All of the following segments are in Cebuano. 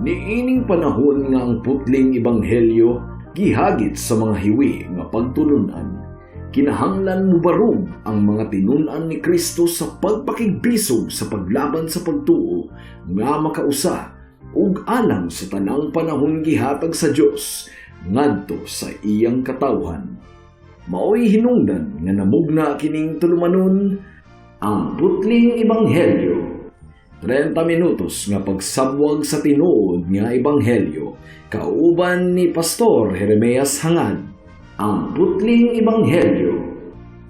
Niining panahon nga ang putling ebanghelyo gihagit sa mga hiwi nga pagtulunan, kinahanglan mubarog ang mga tinun-an ni Kristo sa pagpakigbisog sa paglaban sa pagtuo nga makausa ug alang sa tanang panahon gihatag sa Dios ngadto sa iyang katawhan. Maoy hinungdan nga namugna kining tulumanon, Ang Putling Ebanghelyo. 30 minutos nga pagsabwag sa tinuod nga ebanghelyo kauban ni Pastor Jeremias Hangad. Ang Putling Ebanghelyo.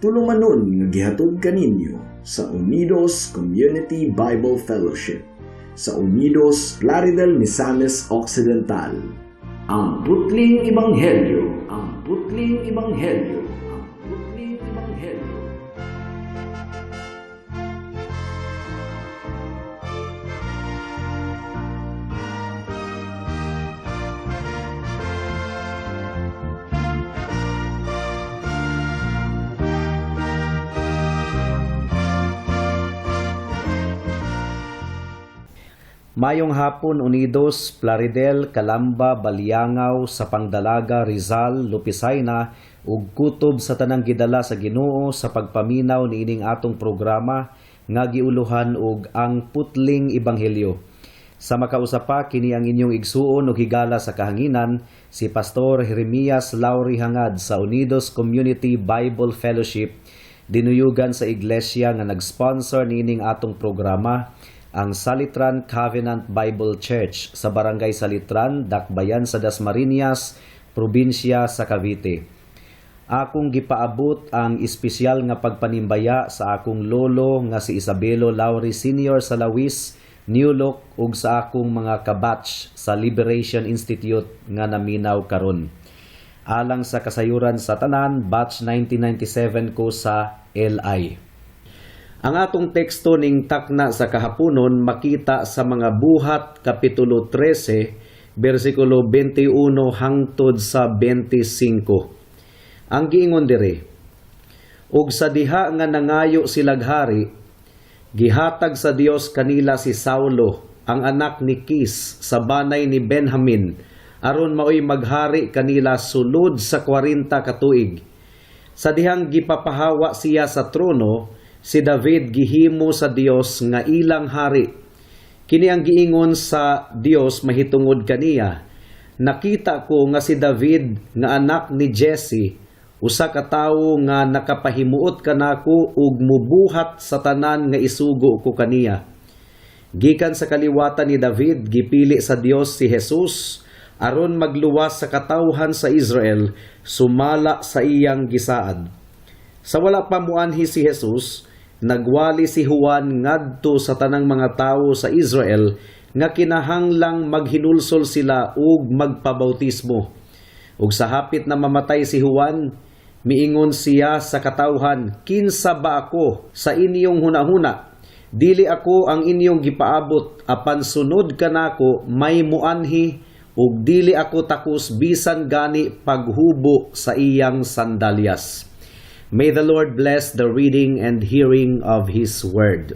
Tulumanon nga gihatod kaninyo sa Unidos Community Bible Fellowship sa Unidos, Plaridel, Misamis Occidental. Ang Putling Ebanghelyo. Ang Putling Ebanghelyo. Ang Putling Ebanghelyo. Mayong hapon, Unidos, Plaridel, Calamba, Baliangao, Sapang Dalaga, Rizal, Lupisayna ug kutob sa tanang gidala sa Ginoo sa pagpaminaw niining atong programa nga giuluhan og Ang Putling Ebanghelyo. Sa makausa pa, kini ang inyong igsuon ug higala sa kahanginan, si Pastor Jeremias Lauri Hangad sa Unidos Community Bible Fellowship, dinuyugan sa iglesia nga nag-sponsor niining atong programa, ang Salitran Covenant Bible Church sa Barangay Salitran, Dakbayan sa Dasmariñas, probinsya sa Cavite. Akong gipaabot ang espesyal nga pagpanimbaya sa akong lolo nga si Isabelo Lauri Sr. sa Lawis, New Look ug sa akong mga kabatch sa Liberation Institute nga naminaw karon. Alang sa kasayuran sa tanan, batch 1997 ko sa LI. Ang atong teksto ning takna sa kahaponon makita sa mga Buhat kapitulo 13 bersikulo 21 hangtod sa 25. Ang giingon diri, "Ug sa diha nga nangayo silag hari, gihatag sa Dios kanila si Saulo, ang anak ni Kis, sa banay ni Benjamin, aron maoy maghari kanila sulod sa 40 ka tuig. Sa dihang gipapahawa siya sa trono, si David gihimo sa Dios nga ilang hari. Kini ang giingon sa Dios mahitungod kaniya: 'Nakita ko nga si David nga anak ni Jesse usa ka tawo nga nakapahimuot kanako ug mubuhat sa tanan nga isugo ko kaniya.' Gikan sa kaliwatan ni David gipili sa Dios si Jesus aron magluwas sa katawhan sa Israel sumala sa iyang gisaad. Sa wala pa muanhi si Jesus, nagwali si Juan ngadto sa tanang mga tawo sa Israel nga kinahanglang maghinulsol sila ug magpabautismo. Ug sa hapit na mamatay si Juan, miingon siya sa katawhan, 'Kinsa ba ako sa inyong hunahuna? Dili ako ang inyong gipaabot, apan sunod kanako may muanhi ug dili ako takos bisan gani paghubo sa iyang sandalyas.'" May the Lord bless the reading and hearing of His Word.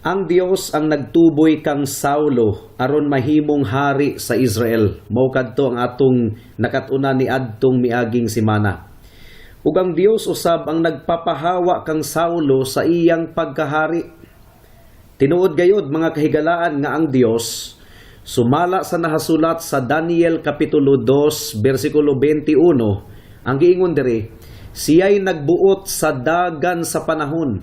Ang Dios ang nagtuboy kang Saulo aron mahimong hari sa Israel. Mao kadto ang atong nakat-unan ni adtong miaging semana. Ug ang Dios usab ang nagpapahawa kang Saulo sa iyang pagkahari. Tinuod gayod, mga kahigalaan, nga ang Dios, sumala sa nahasulat sa Daniel kapitulo 2 bersikulo 21, ang giingon diri, siya'y nagbuot sa dagan sa panahon.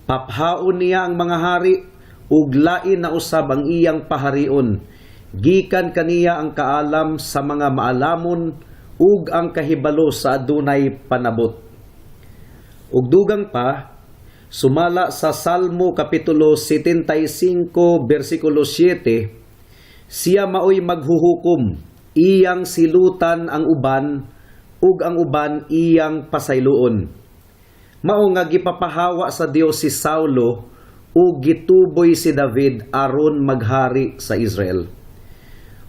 Paphaon niya ang mga hari ug lain na usab ang iyang paharion. Gikan kaniya ang kaalam sa mga maalamon ug ang kahibalo sa adunay panabot." Ug dugang pa, sumala sa Salmo kapitulo 75 bersikulo 7, siya maoy maghuhukom, iyang silutan ang uban ug ang uban iyang pasayloon. Mao nga gipapahawa sa Dios si Saulo ug gituboy si David aron maghari sa Israel.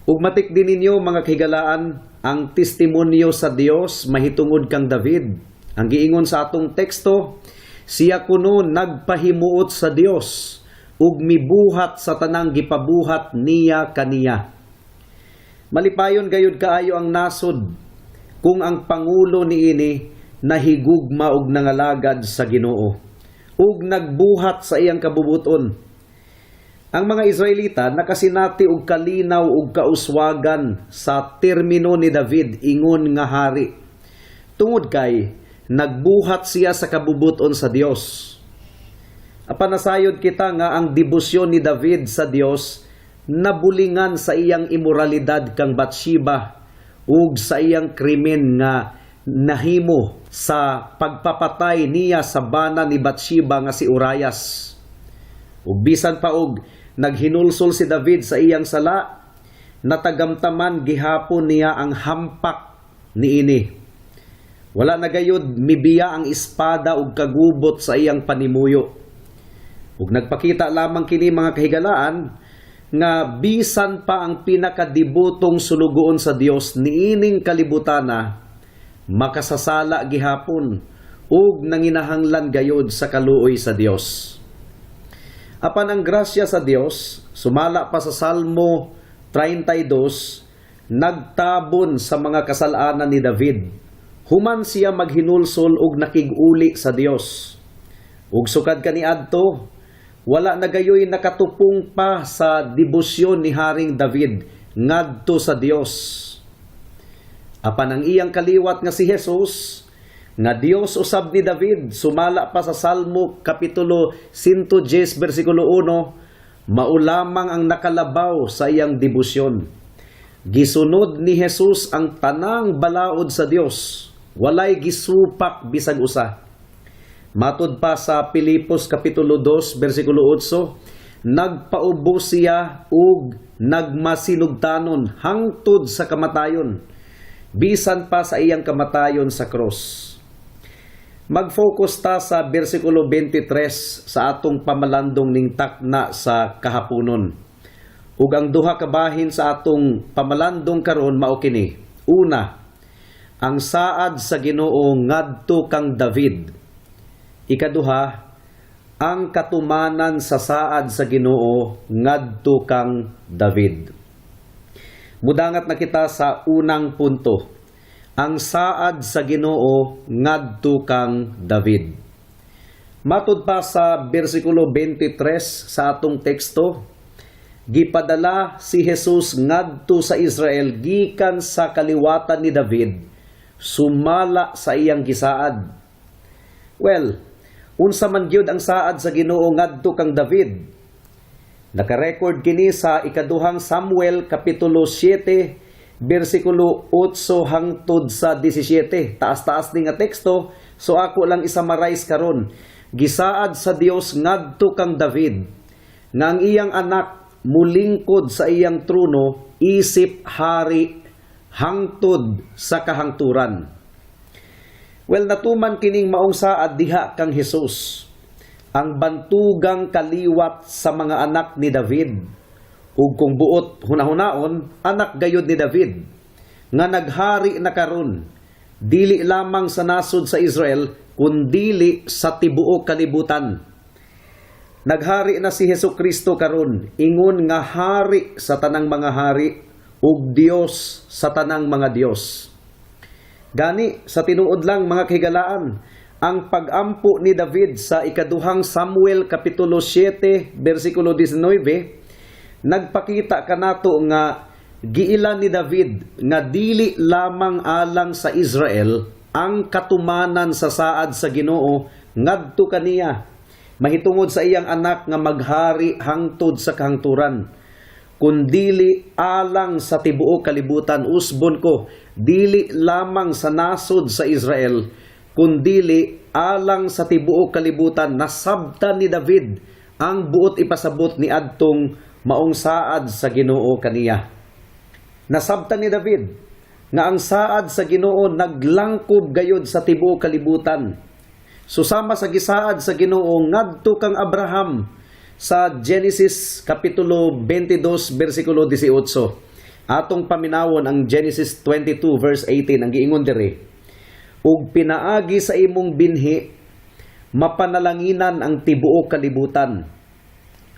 Ug matik din ninyo, mga kahigalaan, ang testimonyo sa Dios mahitungod kang David. Ang giingon sa atong teksto, siya kuno nagpahimuot sa Dios. ug mibuhat sa tanang gipabuhat niya kaniya. Malipayon gayud kaayo ang nasod kung ang pangulo niini nahigugma og nangalagad sa Ginoo ug nagbuhat sa iyang kabubuton. Ang mga Israelita nakasinati og kalinaw ug kauswagan sa termino ni David ingon nga hari. Tungod kay nagbuhat siya sa kabubuton sa Dios. Apan nasayod kita nga ang debosyon ni David sa Dios nabulingan sa iyang imoralidad kang Bathsheba ug sa iyang krimen nga nahimo sa pagpapatay niya sa bana ni Bathsheba nga si Urias. Ug bisan pa og naghinulsol si David sa iyang sala, natagamtaman gihapon niya ang hampak niini. Wala na gayud mibiya ang espada ug kagubot sa iyang panimuyo. Ug nagpakita lamang kini, mga kahigalaan, nga bisan pa ang pinakadibutong sulugoon sa Dios niining kalibutana, makasasala gihapon ug nanginahanglan gayod sa kaluoy sa Dios. Apan ang grasya sa Dios, sumala pa sa Salmo 32, nagtabon sa mga kasalanan ni David human siya maghinulsol ug nakig-uli sa Dios. Ug sukad kaniadto, wala na gayoy nakatupong pa sa debosyon ni Haring David ngadto sa Dios. Apan ang iyang kaliwat nga si Jesus, nga Dios usab ni David, sumala pa sa Salmo kapitulo 110 bersikulo 1, mao lamang ang nakalabaw sa iyang debosyon. Gisunod ni Jesus ang tanang balaod sa Dios. Walay gisupak bisag usa. Matud pa sa Pilipos kapitulo 2 bersikulo 8, nagpaubos siya ug nagmasinugtanon hangtod sa kamatayon, bisan pa sa iyang kamatayon sa cross. Mag-focus ta sa bersikulo 23 sa atong pamalandong ning takna sa kahaponon. Ug ang duha ka bahin sa atong pamalandong karon mao kini. Una, ang saad sa Ginoo ngadto kang David. Ikaduha, ang katumanan sa saad sa Ginoo ngadto kang David. Mudangat na kita sa unang punto. Ang saad sa Ginoo ngadto kang David. Matud pa sa bersikulo 23 sa atong teksto, gipadala si Jesus ngadto sa Israel gikan sa kaliwatan ni David, sumala sa iyang gisaad. Well, unsa man gyud ang saad sa Ginoo ngadto kang David? Naka-record kini sa Ikaduhang Samuel kapitulo 7 bersikulo 8 hangtod sa 17. Taas-taas ni nga teksto, so ako lang i-summarize karon. Gisaad sa Dios ngadto kang David nga ang iyang anak mulingkod sa iyang trono isip hari hangtod sa kahangturan. Well, natuman kining maong saad diha kang Hesus, ang bantugang kaliwat sa mga anak ni David. Ug kung buot hunahunaon, anak gayud ni David nga naghari na karon dili lamang sa nasod sa Israel kundili sa tibuok kalibutan. Naghari na si Hesus Kristo karon ingon nga hari sa tanang mga hari ug Dios sa tanang mga Dios. Gani, sa tinuod lang, mga kahigalaan, ang pag-ampo ni David sa Ikaduhang Samuel kapitulo 7 bersikulo 19 nagpakita kanato nga giila ni David nga dili lamang alang sa Israel ang katumanan sa saad sa Ginoo ngadto kaniya mahitungod sa iyang anak nga maghari hangtod sa kahangturan, kundili alang sa tibuok kalibutan. Usbon ko, dili lamang sa nasod sa Israel kundili alang sa tibuok kalibutan. Nasabtan ni David ang buot ipasabot ni adtong maong saad sa Ginoo kaniya. Nasabtan ni David nga ang saad sa Ginoo naglangkob gayod sa tibuok kalibutan. Susama sa gisaad sa Ginoo ngadto kang Abraham sa Genesis kapitulo 22 bersikulo 18. Atong paminawon ang Genesis 22 verse 18. Ang giingon diri, "Ug pinaagi sa imong binhi mapanalanginan ang tibuok kalibutan."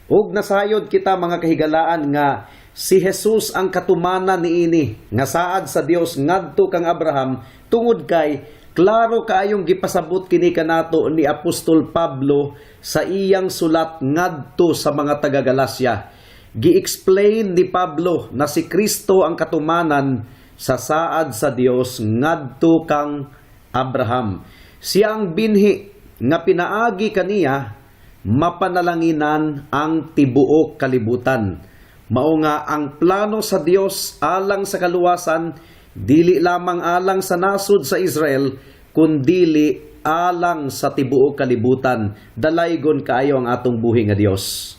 Ug nasayod kita, mga kahigalaan, nga si Jesus ang katumanan niini nga saad sa Dios ngadto kang Abraham, tungod kay klaro kaayong gipasabot kini kanato ni Apostol Pablo sa iyang sulat ngadto sa mga taga-Galacia. Gi-explain ni Pablo na si Kristo ang katumanan sa saad sa Dios ngadto kang Abraham. Siya ang binhi nga pinaagi kaniya mapanalanginan ang tibuok kalibutan. Mao nga ang plano sa Dios alang sa kaluwasan dili lamang alang sa nasod sa Israel, kundili alang sa tibuok kalibutan. Dalaygon kaayo ang atong buhi nga Dios.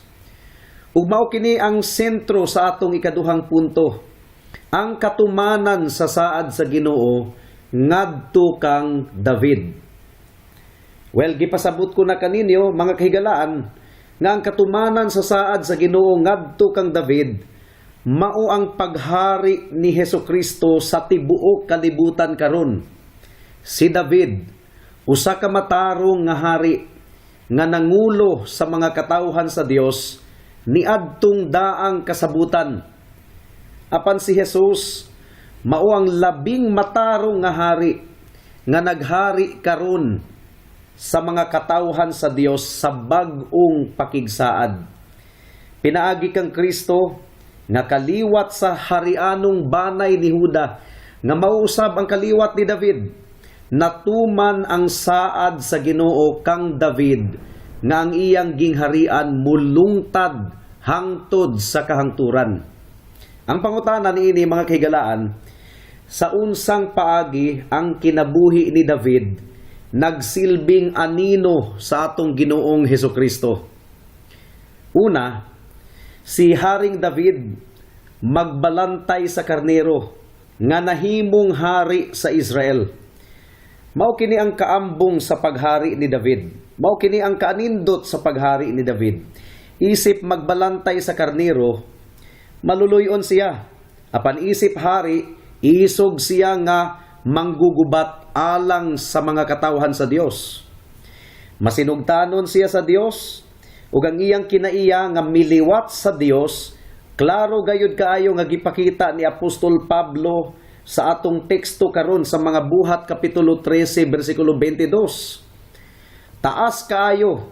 Ug mao kini ang sentro sa atong ikaduhang punto. Ang katumanan sa saad sa Ginoo ngadto kang David. Well, gipasabot ko na kaninyo, mga kahigalaan, nga ang katumanan sa saad sa Ginoo ngadto kang David mao ang paghari ni Hesus Kristo sa tibuok kalibutan karon. Si David, usa ka matarong nga hari nga nangulo sa mga katawhan sa Dios niadtong daang kasabutan. Apan si Jesus mao ang labing matarong nga hari nga naghari karon sa mga katawhan sa Dios sa bag-ong pakigsaad. Pinaagi kang Kristo nga kaliwat sa harianong banay ni Huda, nga mauusab ang kaliwat ni David, natuman ang saad sa Ginoo kang David nga ang iyang gingharian mulungtad hangtod sa kahangturan. Ang pangutana niini, mga kahigalaan, sa unsang paagi ang kinabuhi ni David nagsilbing anino sa atong Ginoong Heso Kristo? Una, si Haring David magbalantay sa karnero nga nahimong hari sa Israel. Mao kini ang kaambong sa paghari ni David. Mao kini ang kaanindot sa paghari ni David. Isip magbalantay sa karnero, maluluyon siya. Apan isip hari, isog siya nga manggugubat alang sa mga katawhan sa Dios. Masinugtanon siya sa Dios ug ang iyang kinaiya nga miliwat sa Dios, klaro gayud kaayo nga gipakita ni Apostol Pablo sa atong teksto karon sa Mga Buhat kapitulo 13 bersikulo 22. Taas kaayo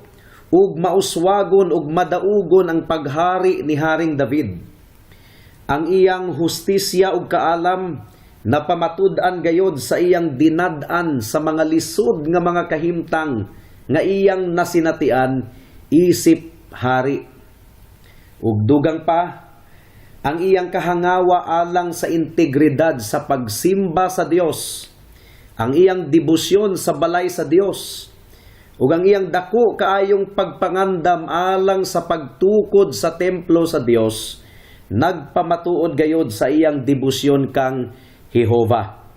ug mauswagon ug madaugon ang paghari ni Haring David. Ang iyang hustisya ug kaalam napamatud-an gayod sa iyang dinad-an sa mga lisod nga mga kahimtang nga iyang nasinatian isip hari. Ug dugang pa, ang iyang kahangawa alang sa integridad sa pagsimba sa Dios, ang iyang debosyon sa balay sa Dios, ug ang iyang dako kaayong pagpangandam alang sa pagtukod sa templo sa Dios, nagpamatuod gayod sa iyang debosyon kang Jehova.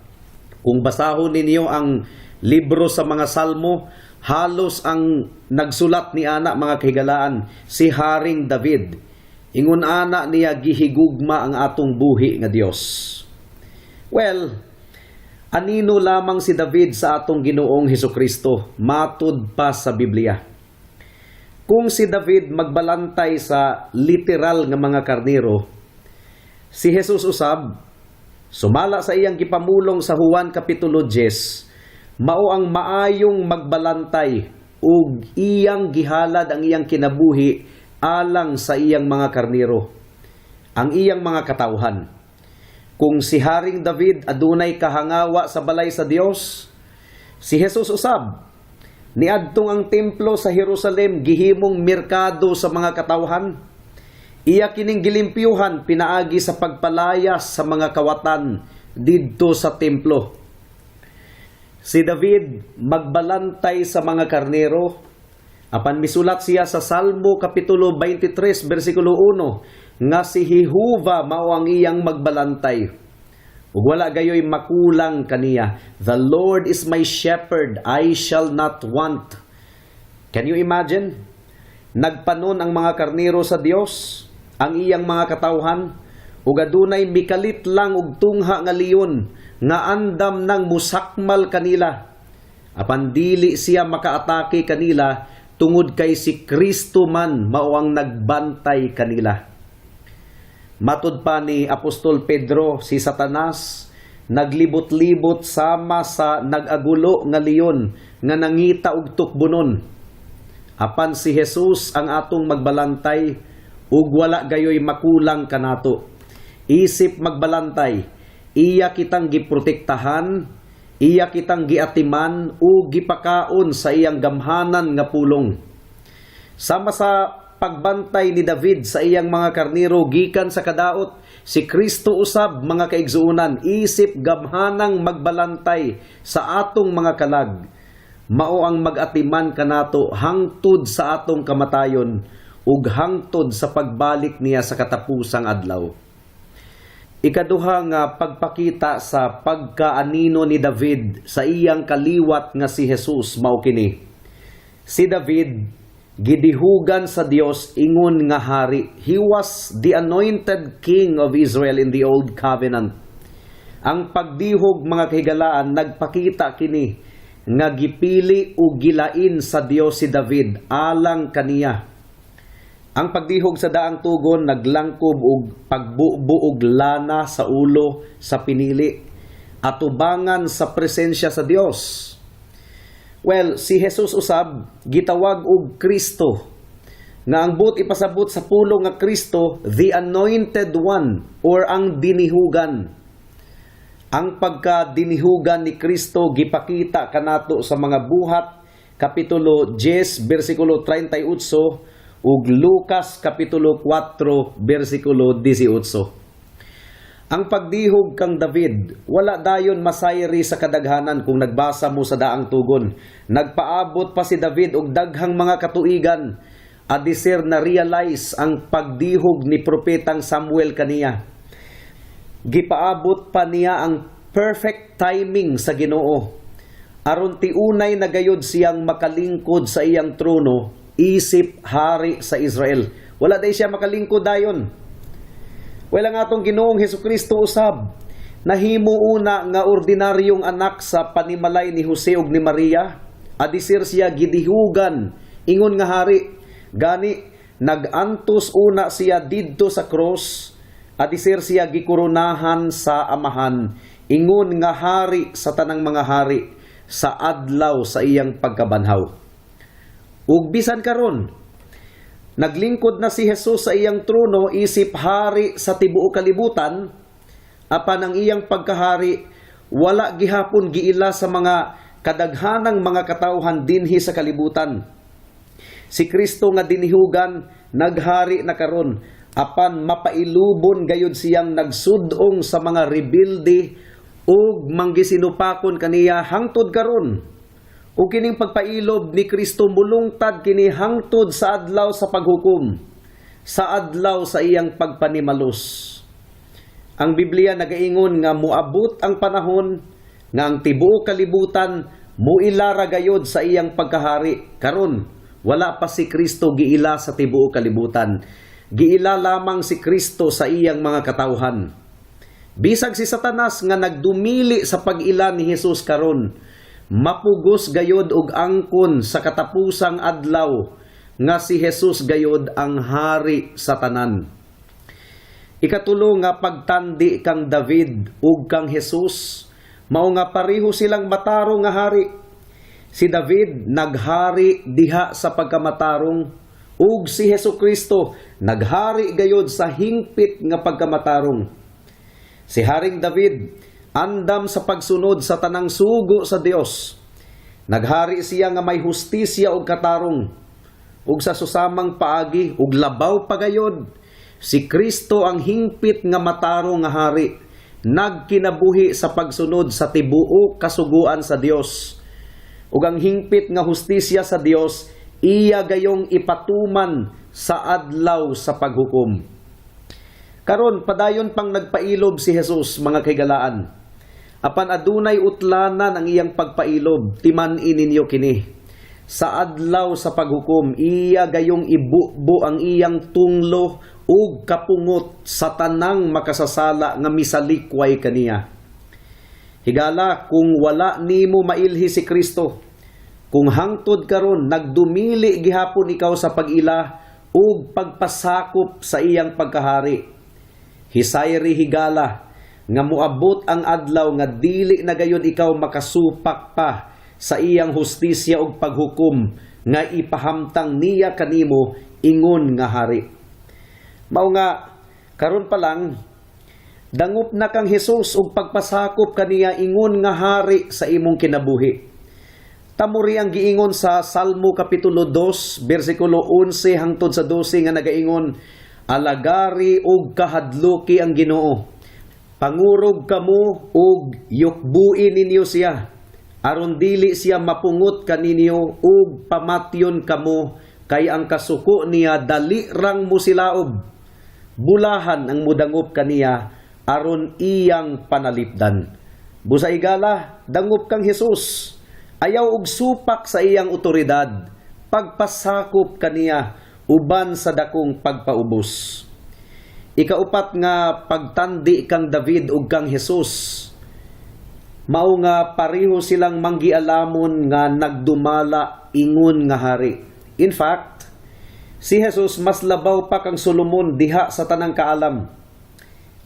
Kung basahon ninyo ang libro sa mga Salmo, halos ang nagsulat ni ana, mga kahigalaan, si Haring David. Ingon ana niya gihigugma ang atong buhi nga Dios. Well, anino lamang si David sa atong Ginoong Hesus Kristo matud pa sa Biblia. Kung si David magbalantay sa literal nga mga karnero, si Jesus usab, sumala sa iyang gipamulong sa Juan kapitulo 10, mao ang maayong magbalantay ug iyang gihalad ang iyang kinabuhi alang sa iyang mga karnero, ang iyang mga katawhan. Kung si Haring David adunay kahangawa sa balay sa Dios, si Jesus usab, niadtong ang templo sa Jerusalem gihimong merkado sa mga katawhan, iya kining gilimpyuhan pinaagi sa pagpalayas sa mga kawatan didto sa templo. Si David magbalantay sa mga karnero, apan misulat siya sa Salmo kapitulo 23 bersikulo 1 nga si Jehova mao ang iyang magbalantay. Ug wala gayoy makulang kaniya. "The Lord is my shepherd, I shall not want." Can you imagine? Nagpanon ang mga karnero sa Dios, ang iyang mga katawhan, ug adunay mikalit lang og tungha nga leon nga andam nang musakmal kanila. Apan dili siya makaatake kanila tungod kay si Kristo man mao ang nagbantay kanila. Matud pa ni Apostol Pedro, si Satanas naglibot-libot sama sa nag-agulo nga leon nga nangita og tukbonon. Apan si Jesus ang atong magbalantay ug wala gayoy makulang kanato. Isip magbalantay, iya kitang giprotektahan, iya kitang giatiman ug gipakaon sa iyang gamhanan nga pulong. Sama sa pagbantay ni David sa iyang mga karniro gikan sa kadaot, si Kristo usab, mga kaigsuonan, isip gamhanang magbalantay sa atong mga kalag. Mao ang mag-atiman kanato hangtod sa atong kamatayon ug hangtod sa pagbalik niya sa katapusang adlaw. Ikaduha nga pagpakita sa pagkaanino ni David sa iyang kaliwat nga si Jesus mao kini. Si David gidihugan sa Dios ingon nga hari. He was the anointed king of Israel in the Old Covenant. Ang pagdihog, mga kahigalaan, nagpakita kini nga gipili ug gilain sa Dios si David alang kaniya. Ang pagdihog sa Daang Tugon naglangkob og pagbubo og lana sa ulo sa pinili atubangan sa presensya sa Dios. Well, si Jesus usab gitawag og Kristo nga ang buot ipasabot sa pulong nga Kristo, the anointed one or ang dinihugan. Ang pagkadinihugan ni Kristo gipakita kanato sa mga Buhat kapitulo 10 bersikulo 38 ug Lucas kapitulo 4 bersikulo 18. Ang pagdihog kang David, wala dayon masayri sa kadaghanan kung nagbasa mo sa Daang Tugon. Nagpaabot pa si David og daghang mga katuigan adisir na realize ang pagdihog ni propetang Samuel kaniya. Gipaabot pa niya ang perfect timing sa Ginoo aron tiunay na gayod siyang makalingkod sa iyang trono isip hari sa Israel. Wala day siya makalingkod dayon. Well, ang atong Ginoong Hesukristo usab nahimo una nga ordinaryong anak sa panimalay ni Jose ug ni Maria. Adisir siya gidihugan ingon nga hari. Gani nagantos una siya didto sa cross adisir siya gikoronahan sa Amahan ingon nga hari sa tanang mga hari sa adlaw sa iyang pagkabanhaw. Ug bisan karon, naglingkod na si Jesus sa iyang trono isip hari sa tibuok kalibutan, apan ang iyang pagkahari wala gihapon giila sa mga kadaghanang mga katawhan dinhi sa kalibutan. Si Kristo nga dinihugan naghari na karon, apan mapailubon gayud siyang nagsudong sa mga rebelde ug manggisinupakon kaniya hangtod karon. Ug kining pagpailob ni Kristo mulungtad kini hangtod sa adlaw sa paghukom, sa adlaw sa iyang pagpanimalos. Ang Biblia nagaingon nga moabot ang panahon nga ang tibuok kalibutan muila ra gayod sa iyang pagkahari. Karon, wala pa si Kristo giila sa tibuok kalibutan. Giila lamang si Kristo sa iyang mga katawhan. Bisag si Satanas nga nagdumili sa pag-ila ni Jesus karon, mapugos gayod og angkon sa katapusang adlaw nga si Jesus gayod ang hari sa tanan. Ikatulo nga pagtandi kang David ug kang Jesus mao nga pareho silang matarong nga hari. Si David naghari diha sa pagkamatarong ug si Hesukristo naghari gayod sa hingpit nga pagkamatarong. Si Haring David andam sa pagsunod sa tanang sugo sa Dios. Naghari siya nga may hustisya ug katarong ug sa susamang paagi ug labaw pa gayod, si Kristo ang hingpit nga matarong nga hari, nagkinabuhi sa pagsunod sa tibuok kasuguan sa Dios. Ug ang hingpit nga hustisya sa Dios iya gayong ipatuman sa adlaw sa paghukom. Karon, padayon pang nagpailob si Jesus, mga kahigalaan. Apan adunay utlanan ang iyang pagpailob, timan-i ninyo kini. Sa adlaw sa paghukom, iya gayong ibubo ang iyang tunglo ug kapungot sa tanang makasasala nga misalikway kaniya. Higala, kung wala nimo mailhi si Kristo, Kung hangtod karon nagdumili gihapon ikaw sa pag-ila ug pagpasakop sa iyang pagkahari. Hisayri, higala, nga moabot ang adlaw nga dili na gayon ikaw makasupak pa sa iyang hustisya ug paghukom nga ipahamtang niya kanimo ingon nga hari. Mao nga karon pa lang, dangop na kang Hesus ug pagpasakop kaniya ingon nga hari sa imong kinabuhi. Tamuri ang giingon sa Salmo kapitulo 2 bersikulo 11 hangtod sa 12 nga nagaingon, "Alagari ug kahadluki ang Ginoo. Pangurog kamo ug yukbui ninyo siya, aron dili siya mapungot kaninyo ug pamatyon kamo, kay ang kasuko niya dali rang musilaob. Bulahan ang mudangop kaniya aron iyang panalipdan." Busa, higala, dangop kang Hesus. Ayaw og supak sa iyang otoridad. Pagpasakop kaniya uban sa dakong pagpaubos. Ikaupat nga pagtandi kang David ug kang Hesus, mao nga pareho silang manggialamon nga nagdumala ingon nga hari. In fact, si Jesus mas labaw pa kang Solomon diha sa tanang kaalam.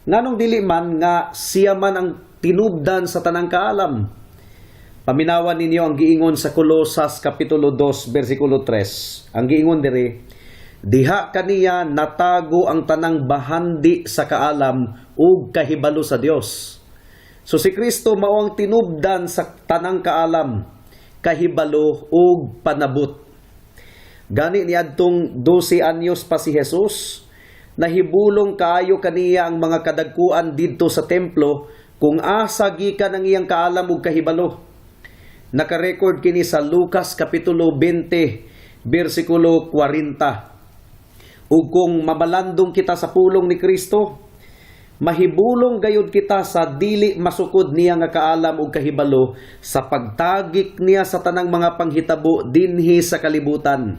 Nganong dili man nga siya man ang tinubdan sa tanang kaalam? Paminawan ninyo ang giingon sa Kolosas kapitulo 2 bersikulo 3. Ang giingon diri, "Diha kaniya natago ang tanang bahandi sa kaalam ug kahibalo sa Dios." So si Kristo mao ang tinubdan sa tanang kaalam, kahibalo ug panabot. Gani niadtong 12 anyos pa si Jesus, nahibulong kaayo kaniya ang mga kadagkuan didto sa templo kung asa gikan ang iyang kaalam ug kahibalo. Naka-record kini sa Lucas kapitulo 20 bersikulo 40. Ug kung mabalandong kita sa pulong ni Kristo, mahibulong gayud kita sa dili masukod niya nga kaalam ug kahibalo sa pagtagik niya sa tanang mga panghitabo dinhi sa kalibutan.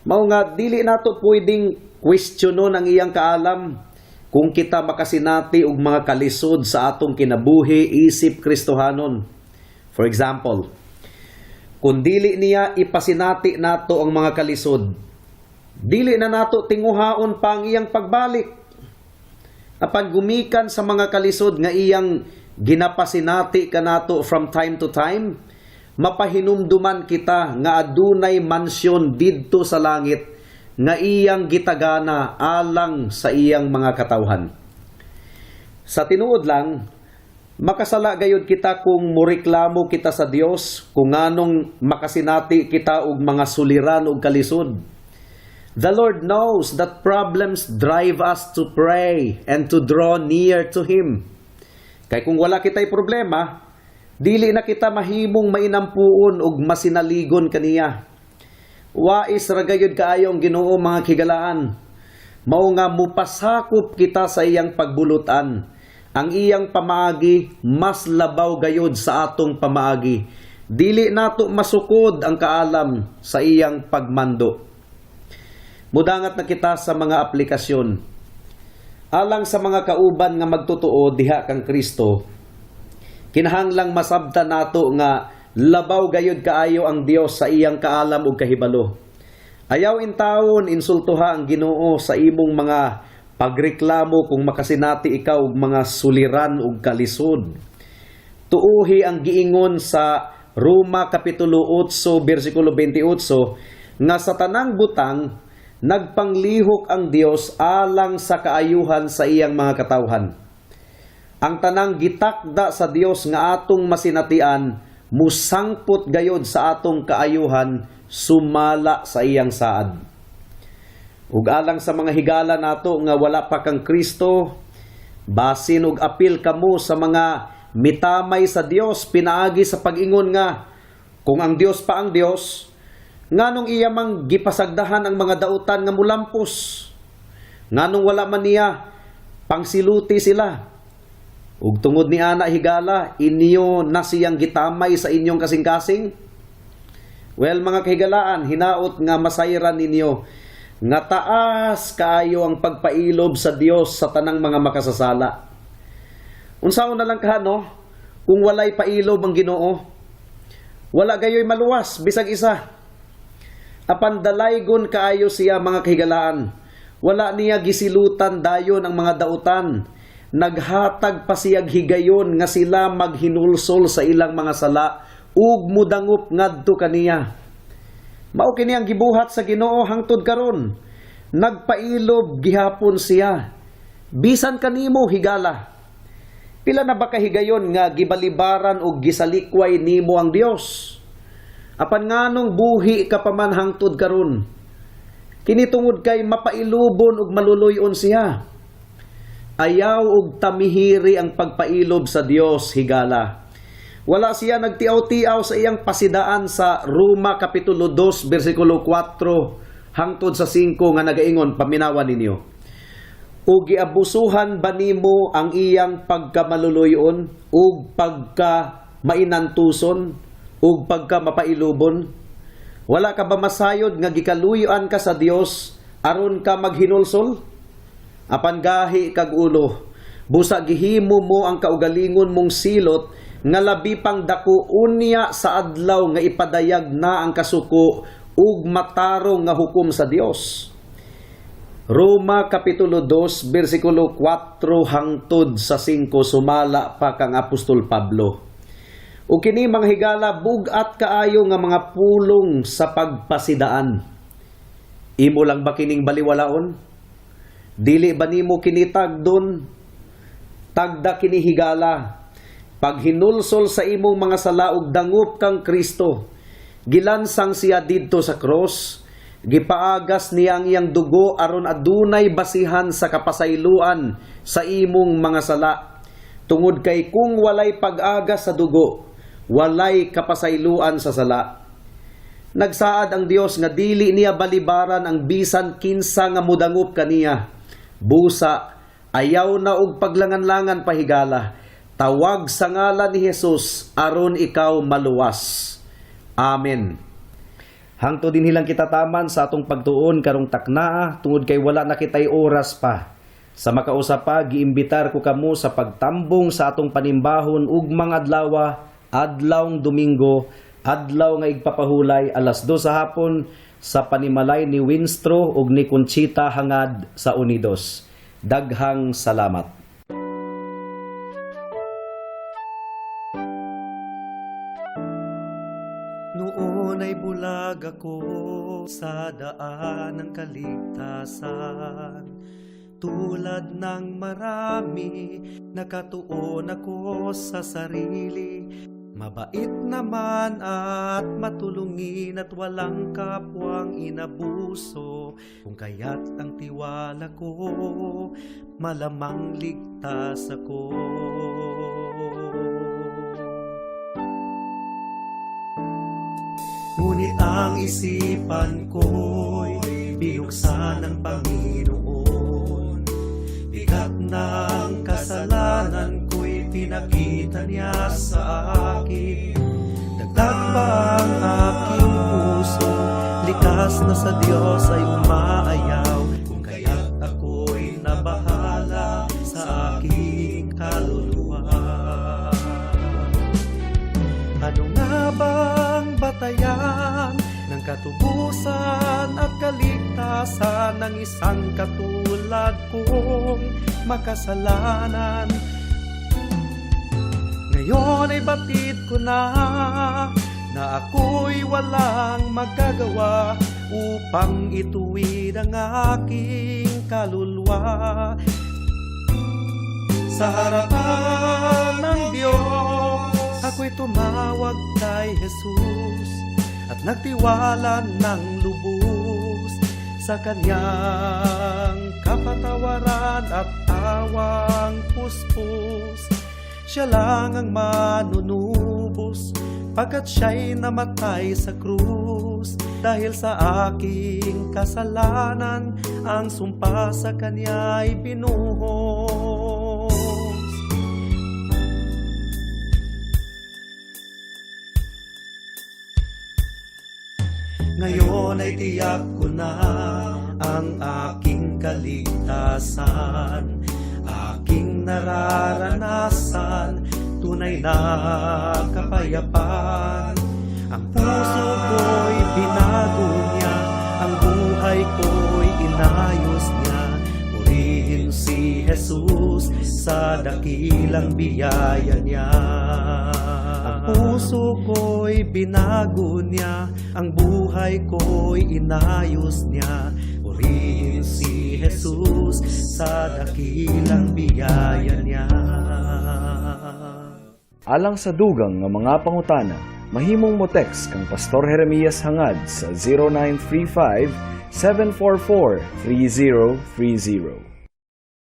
Mao nga dili nato pwedeng questionon ang iyang kaalam kung kita makasinati og mga kalisod sa atong kinabuhi isip Kristohanon. For example, kung dili niya ipasinati nato ang mga kalisod, dili na nato tinguhaon pa ang iyang pagbalik. Apan gumikan sa mga kalisod nga iyang ginapasinati kanato from time to time, mapahinumduman kita nga adunay mansyon didto sa langit nga iyang gitagana alang sa iyang mga katawhan. Sa tinuod lang, makasala gayud kita kung moreklamo kita sa Dios kung nganong makasinati kita og mga suliran og kalisod. The Lord knows that problems drive us to pray and to draw near to Him. Kay kung wala kita'y problema, dili na kita mahimong mainampuon og masinaligon kaniya. Wais ra gayud kaayo ang Ginoo, mga kahigalaan. Mao nga mupasakop kita sa iyang pagbulutan. Ang iyang pamaagi mas labaw gayud sa atong pamaagi. Dili nato masukod ang kaalam sa iyang pagmando. Mudangat na kita sa mga aplikasyon. Alang sa mga kauban nga magtotoo diha kang Kristo, kinahanglang masabtan nato nga labaw gayud kaayo ang Dios sa iyang kaalam ug kahibalo. Ayaw intawon insultuha ang Ginoo sa imong mga pagreklamo kung makasinati ikaw og mga suliran ug kalisod. Tuuhi ang giingon sa Roma kapitulo 8 bersikulo 28 nga sa tanang butang nagpanglihok ang Dios alang sa kaayuhan sa iyang mga katawhan. Ang tanang gitakda sa Dios nga atong masinatian musangpot gayod sa atong kaayuhan sumala sa iyang saad. Ug alang sa mga higala nato nga wala pa kang Kristo, basin og apil kamo sa mga mitamay sa Dios pinaagi sa pag-ingon nga kung ang Dios pa ang Dios, nganong iya mang gipasagdahan ang mga dautan nga mulampos? Nganong wala man niya pangsiluti sila? Ug tungod ni ana, higala, inyo na siyang gitamay sa inyong kasing-kasing? Well, mga kahigalaan, hinaot nga masayran ninyo nga taas kaayo ang pagpailob sa Dios sa tanang mga makasasala. Unsaon na lang ka, no? Kung walay pailob ang Ginoo, Wala gayoy maluwas bisag isa. Apan dalaygon kaayo siya, mga kahigalaan. Wala niya gisilutan dayon ang mga dautan. Naghatag pa siyag higayon nga sila maghinulsol sa ilang mga sala ug mudangop ngadto kaniya. Mao kini ang gibuhat sa Ginoo hangtod karon. Nagpailob gihapon siya. Bisan kanimo, higala. Pila na ba kahigayon nga gibalibaran og gisalikway nimo ang Dios? Apan nganong buhi ka pa man hangtod karon? Kini tungod kay mapailubon ug maluluy-on siya. Ayaw og tamihiri ang pagpailob sa Dios, higala. Wala siya nagtiaw-tiaw sa iyang pasidaan sa Roma Kapitulo 2 bersikulo 4 hangtod sa 5 nga nagaingon, paminawan ninyo. O giabusuhan ba nimo ang iyang pagkamaluluyon ug pagka mainantuson ug pagka mapailubon? Wala ka ba masayod nga gikaluy-an ka sa Dios aron ka maghinulsol? Apan gahi kag ulo, busa gihimo mo ang kaugalingon mong silot nga labi pang dako unya sa adlaw nga ipadayag na ang kasuko ug matarong nga hukom sa Dios. Roma Kapitulo 2 bersikulo 4 hangtod sa 5, sumala pa kang Apostol Pablo. Ug kini, mga higala, bug-at kaayo nga mga pulong sa pagpasidaan. Imo lang ba kining baliwalaon? Dili ba nimo kini tagdon? Tagda kini, higala. Paghinulsol sa imong mga sala ug dangup kang Kristo. Gilansang siya didto sa cross. Gipaagas niya ang iyang dugo aron adunay basihan sa kapasayloan sa imong mga sala. Tungod kay kung walay pag-agas sa dugo, walay kapasayloan sa sala. Nagsaad ang Dios nga dili niya balibaran ang bisan kinsa nga mudangup kaniya. Busa, ayaw na og paglangan-langan pa, higala. Tawag sa ngalan ni Jesus aron ikaw maluwas. Amen. Hangtod dinhi lang kita taman sa atong pagtuon karong taknaa tungod kay wala na kitay oras pa. Sa makausa pa, giimbitar ko kamo sa pagtambong sa atong panimbahon ugmang adlawa, adlawng Domingo, adlaw nga igpapahulay, 2:00 sa hapon sa panimalay ni Winstro ug ni Conchita Hangad sa Unidos. Daghang salamat. Noon ay bulag ako sa daan ng kaligtasan. Tulad ng marami, nakatuon ako sa sarili. Mabait naman at matulungin at walang kapwang inabuso. Kung kaya't ang tiwala ko, malamang ligtas ako. Ngunit ang isipan ko'y binuksan ng Panginoon. Bigat ng kasalanan ko'y pinakita niya sa akin. Dagdag pa ang aking puso, likas na sa Diyos ay umaayaw. Kung kaya't ako'y nabahala sa aking kaluluwa. Ano nga bang batayan ng katubusan at kaligtasan ng isang katulad kong makasalanan? Ngayon ay batid ko na na ako'y walang magagawa upang ituwid ang aking kaluluwa. Sa harapan ng Diyos, ako'y tumawag kay Jesus at nagtiwala ng lubos sa kanyang kapatawaran at awang puspos. Siya lang ang manunubos pagkat siya'y namatay sa krus. Dahil sa aking kasalanan, ang sumpa sa kanya ay binuhos. Ngayon ay tiyak ko na ang aking kaligtasan. Aking nararanasan, tunay na kapayapaan. Jesus sa dakilang biyaya niya. Ang puso ko'y binago niya, ang buhay ko'y inayos niya. Purihin si Jesus sa dakilang biyaya niya. Alang sa dugang nga mga pangutana, mahimong mo text kang Pastor Jeremias Hangad sa 0935 744 3030.